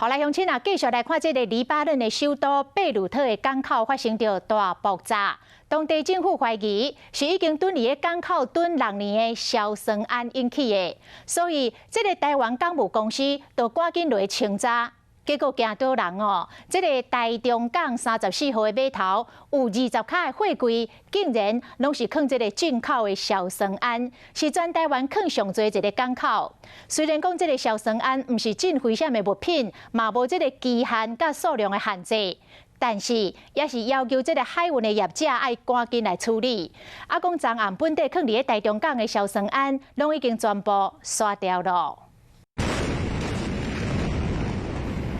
好來，鄉親啊，繼續來看這个黎巴嫩的首都貝魯特的港口發生著大爆炸，當地政府懷疑是已經囤佇咧港口囤6年的硝酸銨引起的，所以這个台灣港務公司就趕緊落去清查，結果驚倒人哦！這个台中港34號的碼頭有20跤的貨櫃，竟然攏是囥這个進口的硝酸銨，是全台灣囥上濟一个港口。雖然講這个硝酸銨毋是真危險的物品，嘛無這个期限佮數量的限制，但是也是要求這个海運的業者愛趕緊來處理。啊，講昨暗本底囥佇咧台中港的硝酸銨，攏已經全部刷掉了。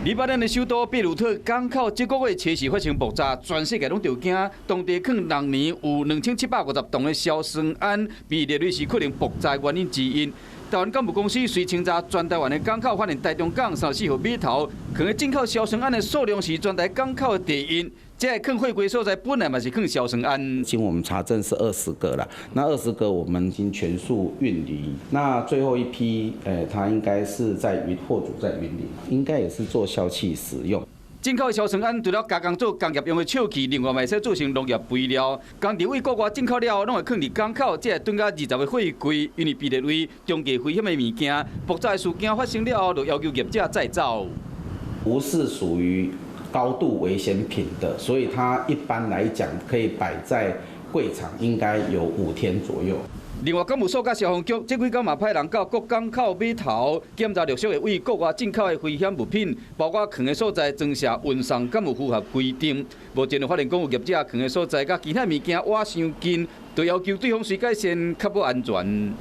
黎巴嫩的首都貝魯特港口，這個月初四發生爆炸，全世界攏著驚。當地囥六年有2750棟的硝酸銨，被列為是可能爆炸原因之一。台灣港務公司隨清查全台灣的港口，發現台中港34號碼頭，囥的進口硝酸銨的數量是全台港口的第一。這個囥貨櫃所在本來嘛是囥硝酸銨。經我們查證是二十個啦，那二十個我們已經全數運離。那最後一批，它應該是在雲貨主在雲林，應該也是做笑氣使用。進口硝酸銨除了加工做工業用的笑氣，另外嘛會使做成農業肥料。工廠對國外進口了後，攏會囥佇港口，這會囤甲20個貨櫃，因為被列為中低危險的物件。爆炸事件發生了後，就要求業者載走。不是屬於高度危險品的，所以它一般來講可以擺在櫃場，應該有5天左右。另外，港務所佮消防局這幾工嘛派人到各港口碼頭檢查陸續的對國外進口的危險物品，包括囥的所在裝卸運送敢有符合規定。目前就發現講有業者囥的所在佮其他物件倚傷近，就要求對方隨改善，確保安全。